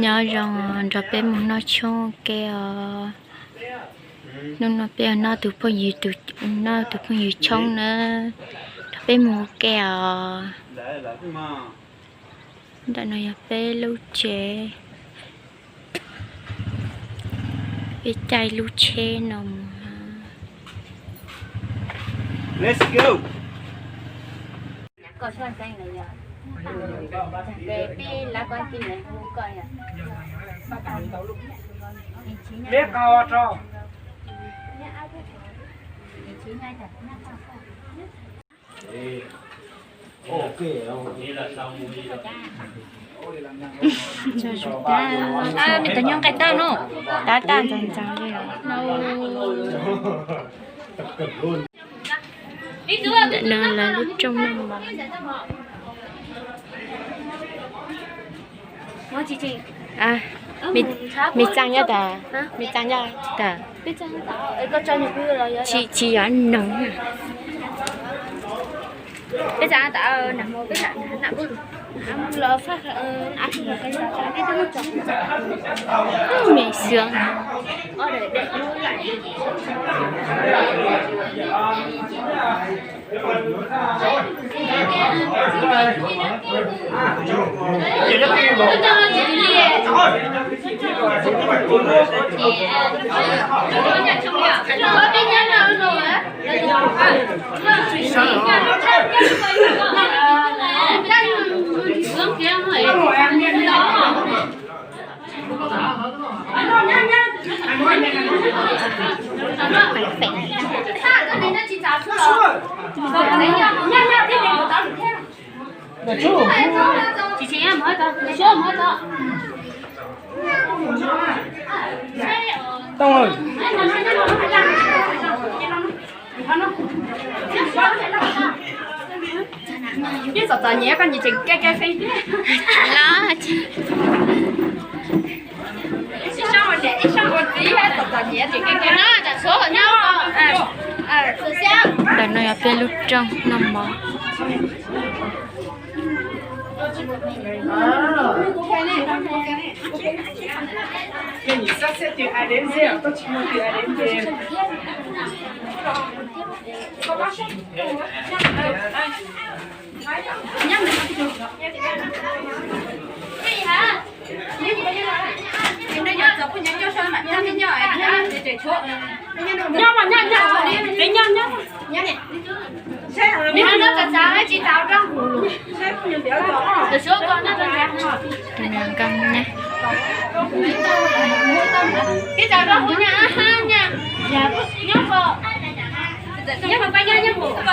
Nyob zoo, nrog peb mus noj tshoob ua ke os. Hnub no peb noj tus phooj ywg, noj tus phooj ywg tshoob na, nrog peb mus ua ke os. Ntawm no yog peb lub tsev, peb caij lub tsheb no mus. Me tus nyob nqaij tawj no, tab tag ntxaws ntxaws li. Ntawm no lawv lub rooj noj mov. Me txaj nyob tas, me txaj nyob tas. Tsis, tsis yog noog. Me xyov. Ib txom txom nyem koj nyiam tseem ke ke feeb tiag. Ntawm no yog peb lub rooj noj mov. Nyob mas nyob nyob, nyob nyob. Nyob nyob txav txav tsis tau rau. Tus suab ko nyob rau nrad. Tus nrad nkag na. Tib tau rau kuv nyob, nyob ko. Nyob ko, nyob ko,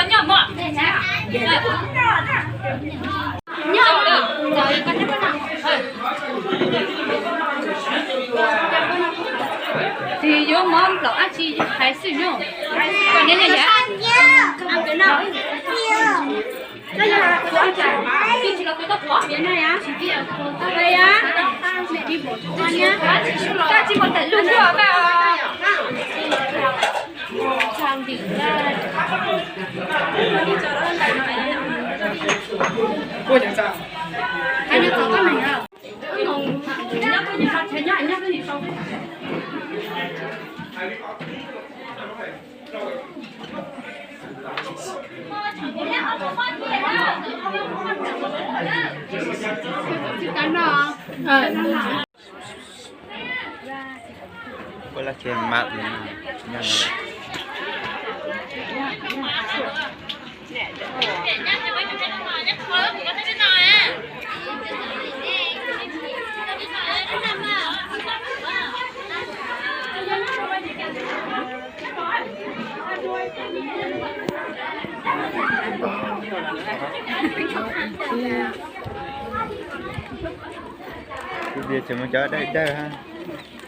nyob ko. Thì vô món lẩu ác chi hais xwb nhá. Còn nếu như vậy.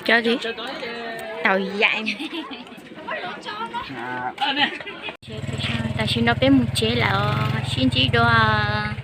Cov li tau yaim. Tam sim no peb mus tsev lawm, sib ntsib dua.